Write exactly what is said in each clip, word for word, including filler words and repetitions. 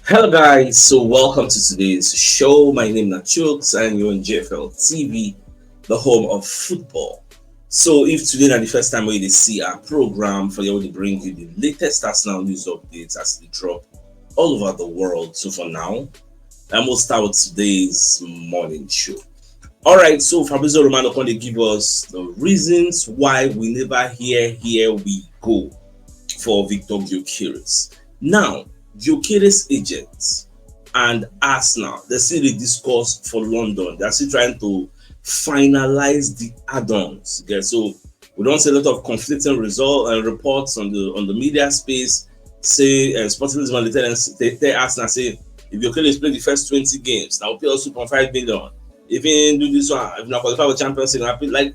Hello, guys. So, welcome to today's show. My name is Nachooks, and you're on J F L T V, the home of football. So, if today na the first time wey you dey see our program, for here we dey bring you the latest Arsenal news updates as they drop all over the world. So, for now, I'm gonna start with today's morning show. All right, so Fabrizio Romano come dey give us the reasons why we never hear "Here we go" for Victor Gyökeres. Now, Gyökeres agents and Arsenal, they still dey discuss for London. They're still trying to finalize the add-ons. Okay, so we don see a lot of conflicting result and reports on the on the media space. Say uh, Sporting Lisbon dey tell, dem, dey tell Arsenal say if Gyökeres play the first twenty games, now pay us two point five million. If he do this one, if na qualify for Champions League, na pay, like,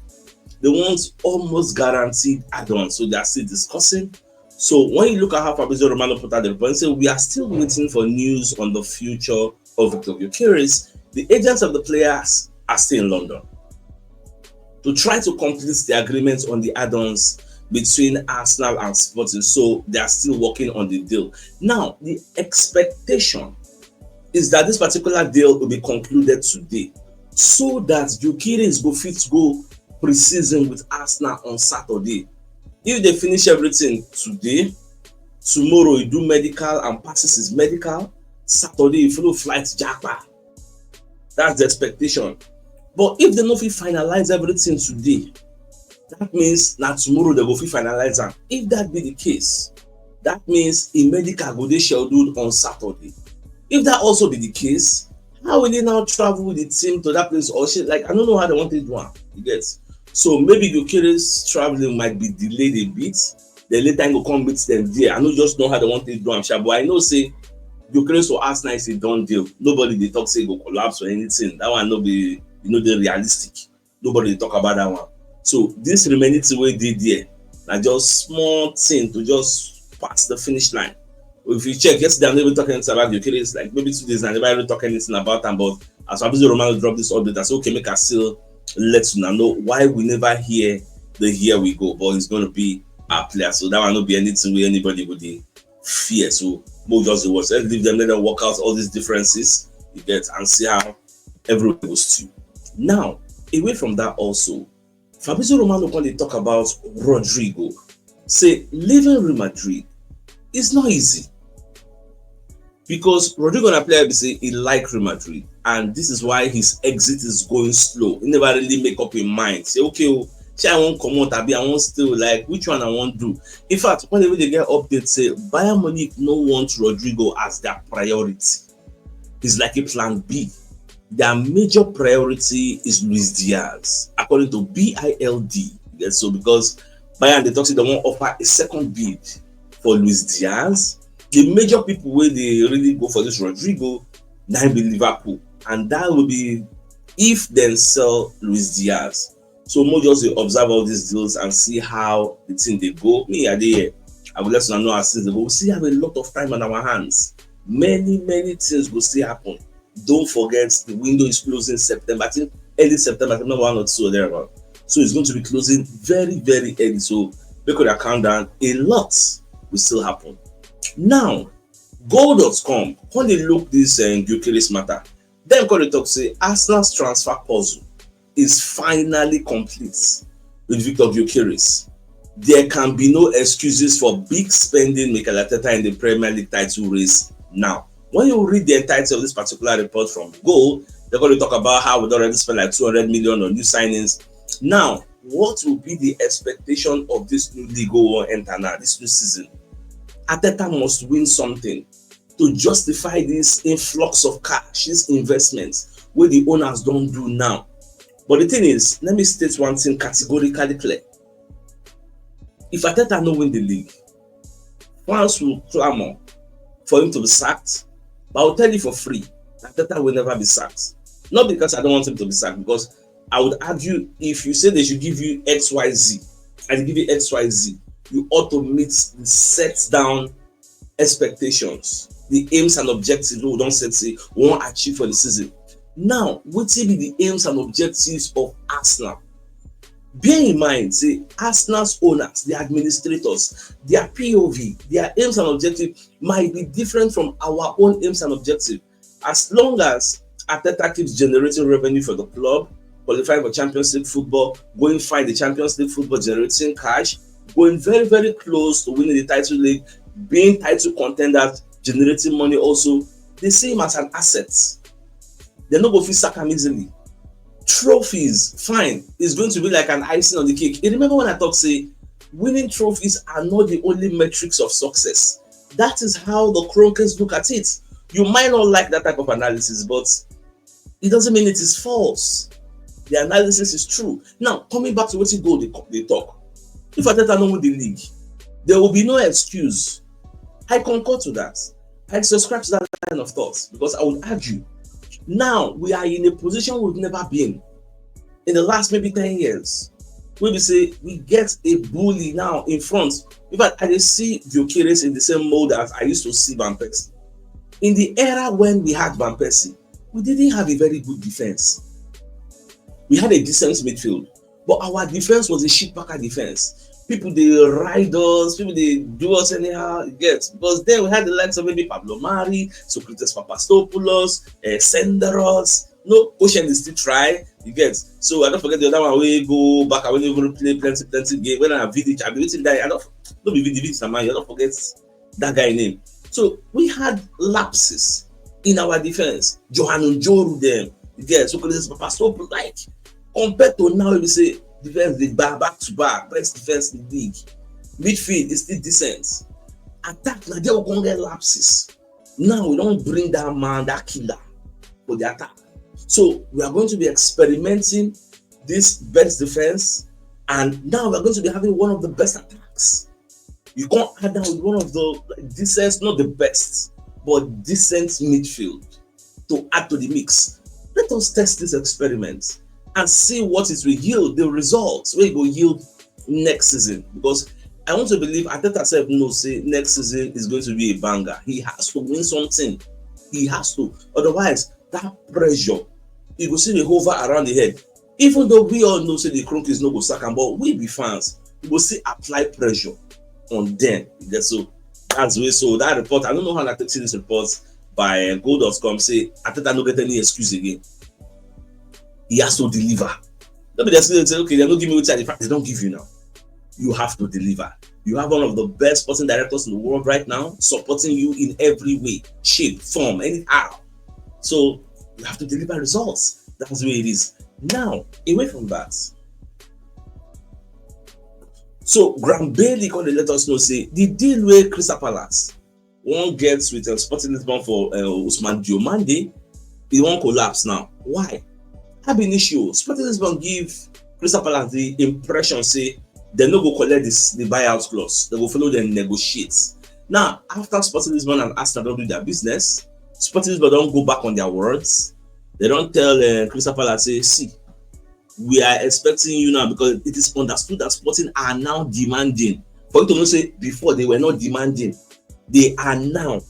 they want almost guaranteed add-ons, so they are still discussing. So when you look at how Fabrizio Romano put out the report, he say we are still waiting for news on the future of Victor Gyökeres. The agents of the players are still in London to try to complete the agreement on the add-ons between Arsenal and Sporting. So they are still working on the deal. Now, the expectation is that this particular deal will be concluded today, so that Gyökeres go fit go pre-season with Arsenal on Saturday. If they finish everything today, tomorrow he do medical and passes his medical, Saturday he follow flight japa. That's the expectation. But if they no fit finalize everything today, that means na tomorrow they go fit finalize am. If that be the case, that means im medical go dey scheduled on Saturday. If that also be the case, how will he now travel with the team to that place? Or shit, like, I don't know how they want to do am. You get? So maybe Gyökeres traveling might be delayed a bit. Then later he go come meet them there. I no just know how they want to do am, sha, but I know say Gyökeres for Arsenal is a done deal. Nobody dey talk say e go collapse or anything. That one no be, you know, dey realistic. Nobody dey talk about that one. So this remaining thing wey dey there, na just small thing to just pass the finish line. If you check yesterday, I never talk anything about Gyökeres. Like, maybe two days, I never really talk anything about am. But as Fabrizio Romano drop this update, I say, okay, make I still let una know why we never hear the "Here we go," but it's gonna be our player. So that one no be anything wey anybody go dey fear. So mo just dey watch. Let's leave them, let them work out all these differences you get and see how everyone goes to. Now, away from that also, Fabrizio Romano come dey talk about Rodrygo. Say leaving Real Madrid is not easy, because Rodrygo na player be say he like Real Madrid, and this is why his exit is going slow. He never really make up him mind. Say, okay, oh, shey I wan comot, abi I wan stay, like, which one I wan do? In fact, when they get update say Bayern Munich no want Rodrygo as their priority. It's like a plan B. Their major priority is Luis Diaz, according to Bild. Yes, so because Bayern, they talk say they wan offer a second bid for Luis Diaz. The major people wey dey really go for this Rodrygo na be Liverpool, and that will be if dem sell Luis Diaz. So mo just dey observe all these deals and see how the thing dey go. Me, I dey here. I go let una know as things dey go. We still have a lot of time on our hands. Many, many things go still happen. Don't forget the window is closing September. I think early September, September one or two or thereabout. So it's going to be closing very, very early. So make una calm down. A lot will still happen. Now, goal dot com come dey look this um, Gyökeres matter. Dem come dey talk say Arsenal's transfer puzzle is finally complete with Victor Gyökeres. There can be no excuses for big spending Mikel Arteta in the Premier League title race now. When you read the entirety of this particular report from Goal, they're going to talk about how we don already spend like two hundred million on new signings. Now, what will be the expectation of this new league wey we wan enter now, this new season? Arteta must win something to justify this influx of cash, this investment wey the owners don do now. But the thing is, let me state one thing categorically clear. If Arteta no win the league, fans will clamor for him to be sacked. But I will tell you for free, Arteta will never be sacked. Not because I don't want him to be sacked, because I would argue if you say they should give you X Y Z, and they give you X Y Z, you ought to meet the set down expectations, the aims and objectives wey we don set say we wan achieve for the season. Now, wetin be the aims and objectives of Arsenal? Bear in mind say Arsenal's owners, the administrators, their P O V, their aims and objective might be different from our own aims and objective. As long as Arteta keeps generating revenue for the club, qualifying for Champions League football, going fine the Champions League football, generating cash, going very, very close to winning the title league, being title contenders, generating money also, they see him as an asset. They no go fit sack am easily. Trophies, fine, is going to be like an icing on the cake. You remember when I talk say winning trophies are not the only metrics of success. That is how the Kroenkes look at it. You might not like that type of analysis, but it doesn't mean it is false. The analysis is true. Now, coming back to wetin goal dey, dey talk. If Arteta no win the league, there will be no excuse. I concur to that. I subscribe to that line of thoughts because I would argue now we are in a position we've never been in the last maybe ten years. Wey be say we get a bully now in front. In fact, I dey see Gyökeres in the same mold as I used to see Van Persie. In the era when we had Van Persie, we didn't have a very good defense. We had a decent midfield, but our defense was a shit packer defense. People dey ride us, people dey do us anyhow, you get. Because then we had the likes of maybe Pablo Mari, Socrates Papastopoulos, uh, Senderos. No, Ocean is still try, you get. So I don't forget the other one wey go back, I wey even play plenty, plenty game. When I Vidic, I be wetin die. I don't, no be Vidic, Vidic na man, you don't forget that guy name. So we had lapses in our defense. Johan Njoru dem, you get. So Socrates Papastopoulos, like, compared to now, we say defense dey back, back to back, best defense in the league. Midfield is still decent. Attack, na there we come get lapses. Now we don bring that man, that killer, for the attack. So we are going to be experimenting this best defense, and now we are going to be having one of the best attacks. You can't add down with one of the, like, decent, not the best, but decent midfield to add to the mix. Let us test this experiment and see what it will yield, the results wey e go yield next season. Because I want to believe Arteta sef know say next season is going to be a banger. He has to win something. He has to. Otherwise, that pressure, e go still dey hover around the head. Even though we all know say the Kroenkes no go sack am, but we be fans, we go still apply pressure on them. You get? So that's the way. So that report, I don't know how I take see this report by, uh, goal dot com say Arteta no get any excuse again. He has to deliver. No be the excuse say, "Okay, they no give me wetin I dey find." They don't give you now. You have to deliver. You have one of the best sporting directors in the world right now supporting you in every way, shape, form, anyhow. So you have to deliver results. That's the way it is. Now, away from that, so Graham Bailey come dey let us know say the deal wey Crystal Palace wan get with, uh, Sporting Lisbon for, uh, Ousmane Diomande, e wan collapse now. Why? Ab initio, Sporting Lisbon give Crystal Palace the impression say dem no go collect this, the buyout clause. Dem go follow dem negotiate. Now, after Sporting Lisbon and Arsenal don do their business, Sporting Lisbon don go back on their words. They don tell, uh, Crystal Palace say, "See, we are expecting you now," because it is understood that Sporting are now demanding. For you to know say before they were not demanding, they are now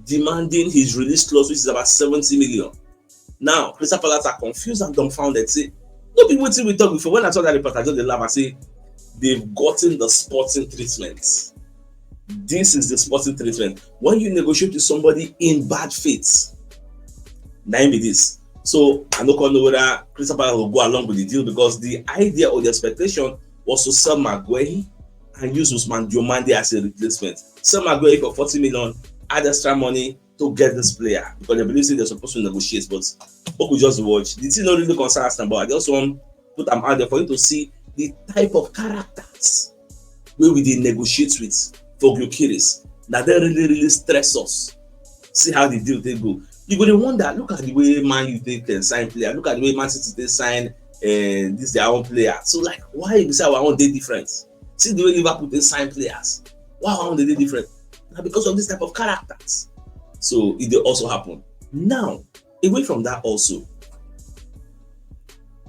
demanding his release clause, which is about seventy million. Now, Crystal Palace are confused and dumbfounded. Say, no be wetin we talk before. When I saw that report, I just dey laugh. I say, they've gotten the Sporting treatment. This is the Sporting treatment. When you negotiate with somebody in bad faith, na im be this. So I no come know whether Crystal Palace will go along with the deal, because the idea or the expectation was to sell Maguire and use Ousmane Diomande as a replacement. Sell Maguire for forty million, add extra money to get this player, because they believe say they're supposed to negotiate. But we just watch. The thing no really concern us now, but I just want put am out there for you to see the type of characters wey we dey negotiate with for Gyökeres. Na dem really, really stress us. See how the deal take go. You go dey wonder, look at the way Man U take, uh, sign player. Look at the way Man City take sign, uh, this their own player. So, like, why you say our own dey different? See the way Liverpool take sign players. Why our own dey different? Na because of this type of characters. So it dey also happen. Now, away from that also,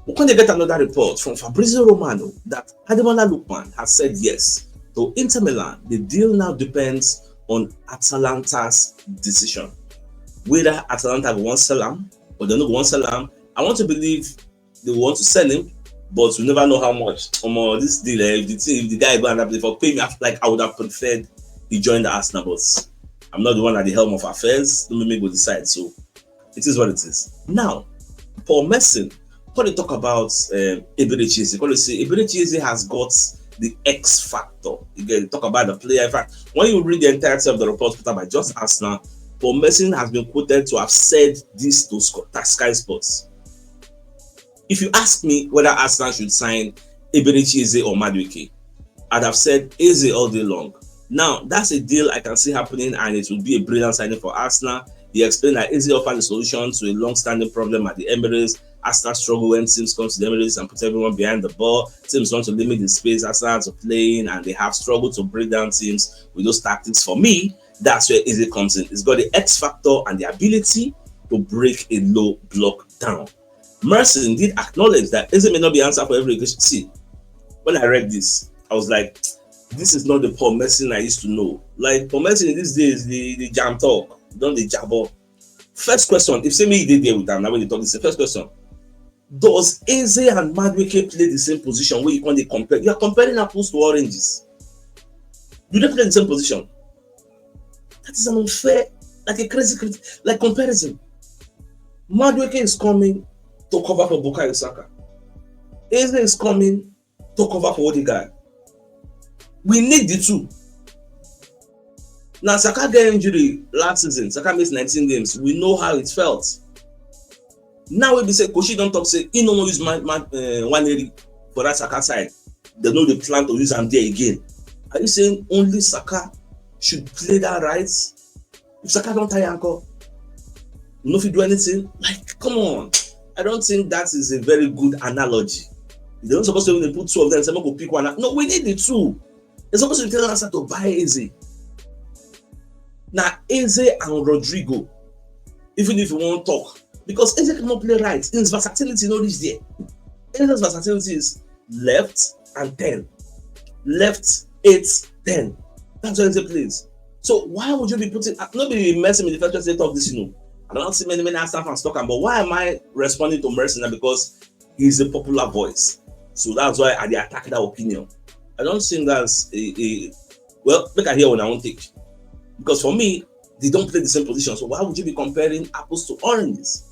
we come dey get another report from Fabrizio Romano that Ademola Lookman has said yes to Inter Milan. The deal now depends on Atalanta's decision. Whether Atalanta go wan sell am or they no go wan sell am, I want to believe they want to sell him. But we never know how much. Omo, this deal, eh, if the thing, if the guy go and play for pay me, I, like, I would have preferred he joined the Arsenal, but I'm not the one at the helm of affairs. Don't make me go decide. So it is what it is. Now, Paul Merson, when they talk about um, Eberechi Eze, when they say Eberechi Eze has got the X factor. You get talk about the player. In fact, when you read the entirety of the report put out by Just Arsenal, Paul Merson has been quoted to have said this to Sky Sports. If you ask me whether Arsenal should sign Eberechi Eze or Madueke, I'd have said Eze all day long. Now, that's a deal I can see happening, and it would be a brilliant signing for Arsenal. He explained that Eze offered a solution to a long-standing problem at the Emirates. Arsenal struggle when teams come to the Emirates and put everyone behind the ball. Teams want to limit the space Arsenal to playing, and they have struggled to break down teams with those tactics. For me, that's where Eze comes in. He's got the X factor and the ability to break a low block down. Merson did acknowledge that Eze may not be answer for every occasion. See, when I read this, I was like, this is not the Paul Merson I used to know. Like, Paul Merson these days, the, the jam talk, don't the jabber. First question, if say me dey there with them, now when they talk, this the first question. Does Eze and Madueke play the same position where you can they compare? You are comparing apples to oranges. Do they play the same position? That is an unfair, like a crazy, crazy like comparison. Madueke is coming to cover for Bukayo Saka. Eze is coming to cover for Odegaard. We need the two. Now Saka get injury last season. Saka missed nineteen games. We know how it felt. Now we be say Koshi don't talk say he no wan use my, my uh, Nwaneri for that Saka side. They know they plan to use him there again. Are you saying only Saka should play that right? If Saka don't tie ankle, no fit do anything. Like, come on. I don't think that is a very good analogy. They're not supposed to even put two of them. Say, "Go pick one." No, we need the two. They're supposed to tell us to buy Eze. Now, Eze and Rodrigo, even if you won't talk, because Eze cannot play right, his versatility not reach there. Eze's versatility is left and ten, left eight, ten. That's where Eze plays. So why would you be putting? Uh, not be Merson in the first place. Talk this, you know. I don't see many many staff and stock, but why am I responding to Merson? Because he's a popular voice, so that's why I dey attack that opinion. I don't think that's a, a well. Make I hear what I want take, because for me, they don't play the same position. So why would you be comparing apples to oranges?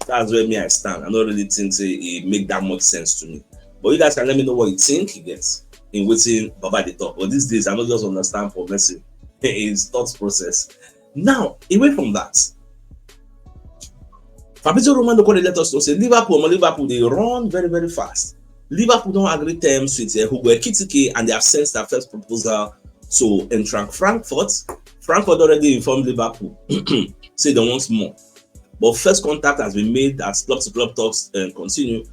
That's where me I stand. I don't really think say it make that much sense to me. But you guys can let me know what you think, you get, in wetin Baba dey talk. But these days, I don't just understand for Merson his thought process. Now, away from that, Fabrizio Romano come dey let us know say Liverpool, omo, Liverpool dey run very very fast. Liverpool don agree terms with uh, Hugo Ekitike, and they have sent their first proposal to Eintracht Frankfurt. Frankfurt already informed Liverpool say they want more. But first contact has been made as club to club talks uh, continue.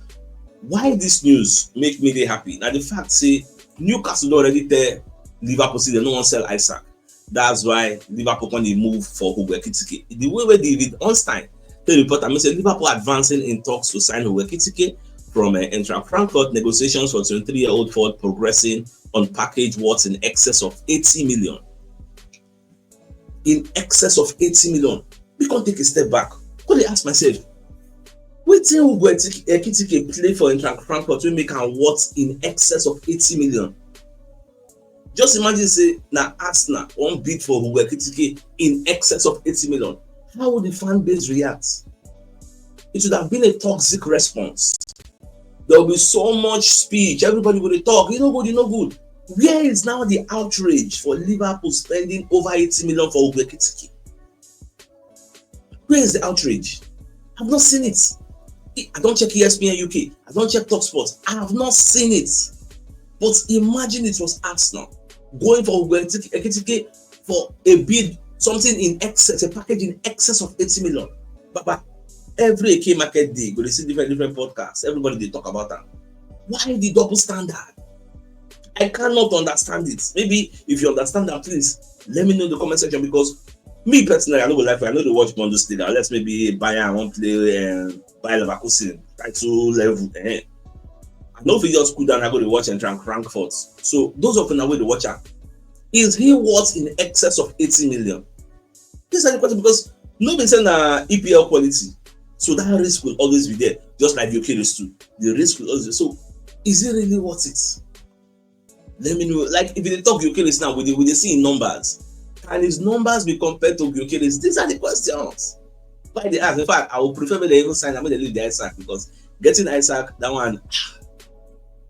Why this news make me dey happy? Now the fact say Newcastle don already tell Liverpool say they no wan sell Isak. That's why Liverpool come dey move for Hugo Ekitike. The way wey the Reed Ornstein take report am, say Liverpool advancing in talks to sign Hugo Ekitike from uh, Eintracht Frankfurt. Negotiations for twenty-three-year-old forward progressing on package worth in excess of eighty million. In excess of eighty million. We can take a step back. Could they ask myself, wetin Hugo Ekitike play for Eintracht Frankfurt wey make am worth in excess of eighty million? Just imagine say na Arsenal wan bid for Hugo Ekitike in excess of eighty million. How would the fan base react? It would have been a toxic response. There will be so much speech. Everybody will talk. You know good, you know good. Where is now the outrage for Liverpool spending over eighty million for Hugo Ekitike? Where is the outrage? I've not seen it. I don't check E S P N U K. I don't check Talksport. I have not seen it. But imagine it was Arsenal going for Ekitike for a bid, something in excess, a package in excess of eighty million. Baba, every Eke market day, go to see different different podcasts. Everybody they talk about that. Why the double standard? I cannot understand it. Maybe if you understand that, please let me know in the comment section, because me personally, I no go like I no dey watch Bundesliga unless maybe Bayern wan play um, Bayer Leverkusen title level. Eh. I no fit just cool down. I go dey watch Eintracht Frankfurt. So those of una wey dey watch am, is he worth in excess of eighty million? This is the question, because no be say na E P L quality. So that risk will always be there, just like Gyökeres too. The risk will always be. So Is it really worth it? Let me know. Like, if you talk Gyökeres now, we dey, we dey see in numbers. Can his numbers be compared to Gyökeres? These are the questions. Why they ask? In fact, I would prefer that they even sign and make they leave the Isaac, because getting Isaac, that one,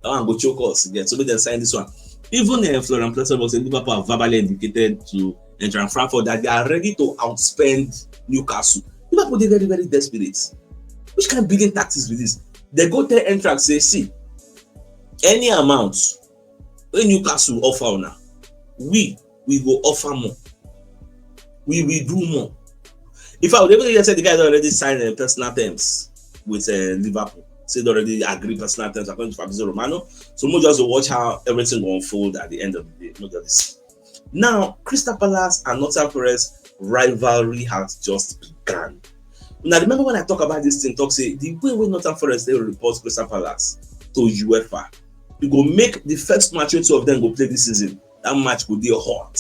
that one go choke us again. So make them sign this one. Even uh, Florian Plettenberg say Liverpool have verbally indicated to Eintracht Frankfurt that they are ready to outspend Newcastle. Liverpool dey very, very desperate. Which kind of bidding tactics be this? They go tell Eintracht say, see, any amount when Newcastle offer now, we we go offer more. We will do more. In fact, we even hear say the guy don already sign uh, personal terms with uh, Liverpool. Say they already agree personal terms according to Fabrizio Romano. So we'll just watch how everything will unfold at the end of the day. Look at this. Now, Crystal Palace and Nottingham Forest rivalry has just begun. Now, remember when I talk about this thing, talk say the way we Nottingham Forest they report Crystal Palace to UEFA, you go make the first match wey two of them go play this season. That match go be hot.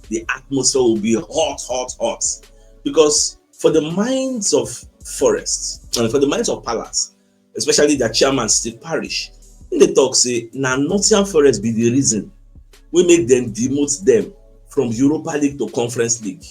The atmosphere will be hot, hot, hot. Because for the minds of Forest and for the minds of Palace, especially their chairman Steve Parish, in the talk say now Nottingham Forest be the reason we make them demote them from Europa League to Conference League.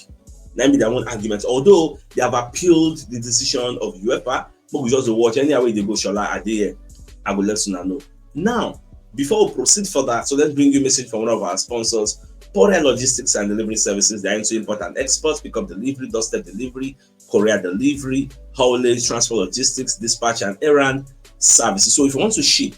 That be their own argument. Although they have appealed the decision of UEFA, but we just watch any way they go, Shola Adeye, I will let you know. Now, before we proceed further, so let's bring you a message from one of our sponsors, Poria Logistics and Delivery Services. They are into import and export, pick up delivery, doorstep delivery, courier delivery, haulage, transport logistics, dispatch and errand services. So if you want to ship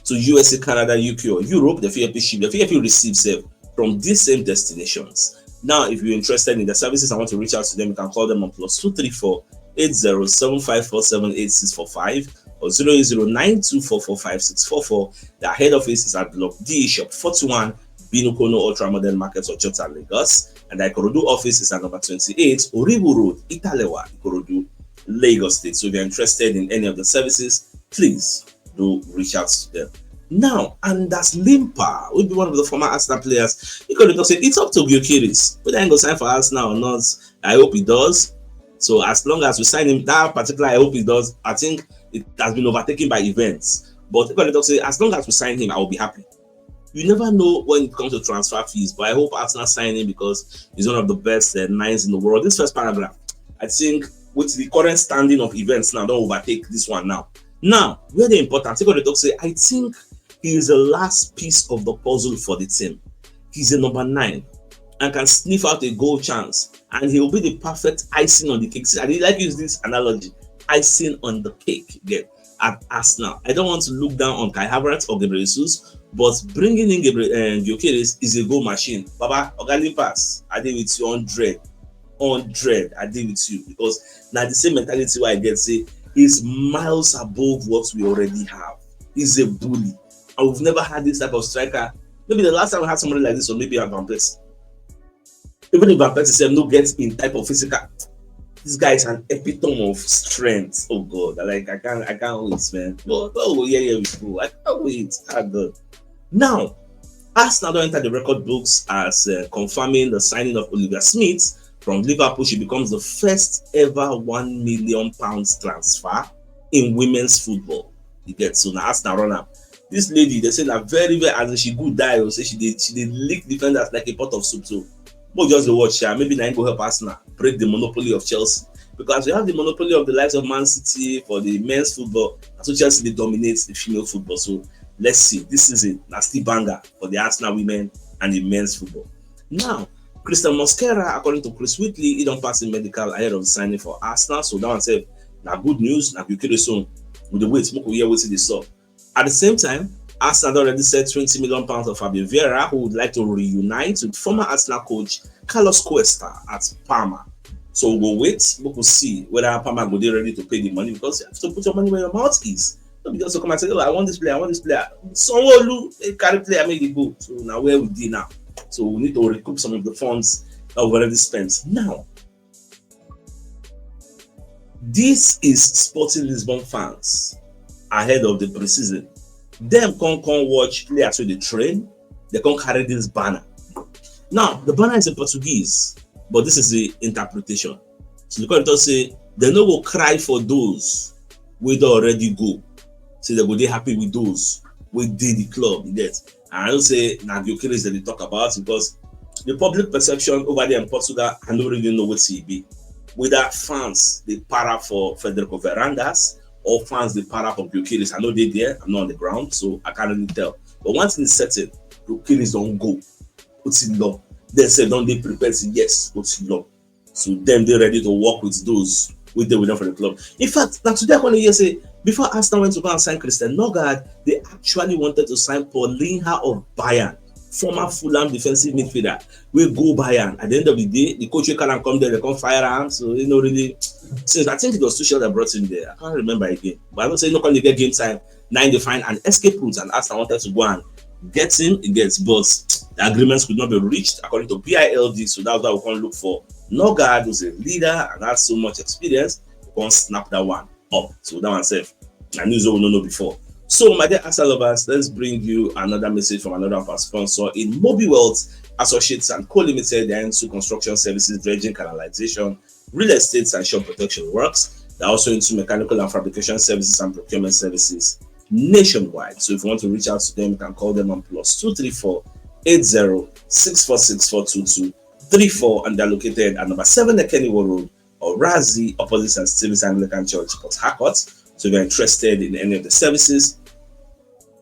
to U S A, Canada, U K, or Europe, they fit help you ship, they fit help you receive sef from these same destinations. Now, if you're interested in the services and want to reach out to them, you can call them on plus two three four eight zero seven five four seven eight six four five or zero eight zero nine two four four five six four four. Their head office is at Block D, Shop forty-one, Binukono Ultra Modern Market, Ojota, Lagos. And their Ikorodu office is at number twenty-eight, Oribu Road, Italewa, Ikorodu, Lagos State. So if you're interested in any of the services, please do reach out to them. Now, Anders Limpa will be one of the former Arsenal players. He could have say it's up to Gyökeres whether he go sign for Arsenal or not. I hope he does. So as long as we sign him, that particular, I hope he does. I think it has been overtaken by events. But he could have say as long as we sign him, I will be happy. You never know when it comes to transfer fees, but I hope Arsenal sign him because he's one of the best uh, nines in the world. This first paragraph, I think, with the current standing of events now, don't overtake this one now. Now, where the important, take the talk say, I think he is the last piece of the puzzle for the team. He's a number nine and can sniff out a goal chance, and he will be the perfect icing on the cake. See, I really like to use this analogy, icing on the cake. Yeah, at Arsenal, I don't want to look down on Kai Havertz or Gabriel Jesus, but bringing in Gabriel uh, Gyökeres is a goal machine. Baba, Ogalimpas, I deal with you hundred, hundred. I deal with you because now the same mentality where I get say is miles above what we already have. He's a bully, and we've never had this type of striker. Maybe the last time we had somebody like this was maybe Van Persie. Even if Van Persie sef no get in type of physical, this guy is an epitome of strength. Oh God, I like I can't I can't wait, man. Oh, oh yeah, yeah, we go. I can't wait. Ah, God. Now, Arsenal don't enter the record books as uh, confirming the signing of Olivia Smith from Liverpool. She becomes the first ever one million pounds transfer in women's football. You get so now Arsenal run up. This lady, they say that very very as she good die, or say she did she did lick defenders like a pot of soup. So but just the watch here. Maybe now go help Arsenal break the monopoly of Chelsea. Because we have the monopoly of the likes of Man City for the men's football, and so Chelsea they dominate the female football. So let's see. This is a nasty banger for the Arsenal women and the men's football. Now, Christian Mosquera, according to Chris Whitley, he don't pass in medical ahead of signing for Arsenal. So that one said, now good news, now you kill the soon. With the wait, smoke we hear what's the sub. At the same time, Arsenal already said twenty million pounds of Fabio Vieira, who would like to reunite with former Arsenal coach Carlos Cuesta at Parma. So we'll wait, we could see whether Parma will be ready to pay the money because you have to put your money where your mouth is. Don't be just to come and say, oh, I want this player, I want this player. Someone who carry player make it go. So now where we did now. So we need to recoup some of the funds that we already spent. Now, this is Sporting Lisbon fans ahead of the preseason. Them can't come watch players with the train. They can't carry this banner. Now, the banner is in Portuguese, but this is the interpretation. So the commentator say they no go cry for those wey don already go. So they go dey happy with those wey dey the club, you get. And I know say na Gyökeres dem dey talk about, because the public perception over there in Portugal, I no really know wetin e be. Whether fans dey para for Federico Varandas or fans dey para for Gyökeres, I no dey there, I'm not on the ground, so I can't really tell. But one thing is certain, Gyökeres don go. Ó ti lọ. Dem sef don dey prepared say yes, ó ti lọ. So dem dey ready to work with those wey dey with them for the club. In fact, na today I come hear say before Arsenal went to go and sign Christian Nørgaard, they actually wanted to sign Paulinho of Bayern, former Fulham defensive midfielder wey go Bayern. At the end of the day, the coach wey carry am come there, they come fire am. So you know, really, since I think it was Tuchel that brought him there. I can't remember again. But I know say no come dey get game time. Now they find an escape route, and Arsenal wanted to go and get him. He gets, but the agreements could not be reached according to B I L D. So that's why we can look for Nørgaard, who's a leader and has so much experience. We can snap that one up. So that one safe. I knew so no no before. So, my dear Arsenal lovers, let's bring you another message from another of our sponsor in Mobi Wealth Associates and Co Limited. They're into construction services, dredging, canalization, real estate, and shop protection works. They're also into mechanical and fabrication services and procurement services nationwide. So, if you want to reach out to them, you can call them on plus two three four eight zero six four six four two two three four, and they're located at number seven Ekeniwo Road, Orazi, opposite Saint Stephen's Anglican Church, Port Harcourt. So if you're interested in any of the services,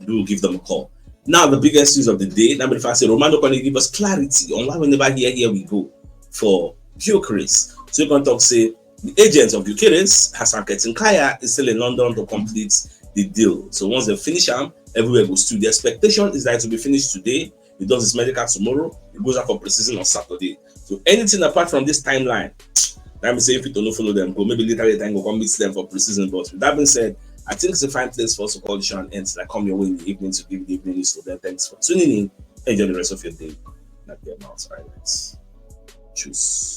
do give them a call. Now, the biggest news of the day, now if I say Romano can give us clarity on why we never hear "Here we go" for Gyökeres. So you can talk say the agent of Gyökeres, Hassan Ketinkaya, is still in London to complete the deal. So once they finish am, everywhere goes through. The expectation is that it will be finished today. He does his medical tomorrow. He goes out for pre-season on Saturday. So anything apart from this timeline, that means say if you don't follow them, go, maybe later the time go come meet them for pre-season. But with that being said, I think it's a fine place for us to call the show and end. Like, come your way in the evening to give the evening news to them. Thanks for tuning in. Enjoy the rest of your day. Not your mouth highlights. Choose.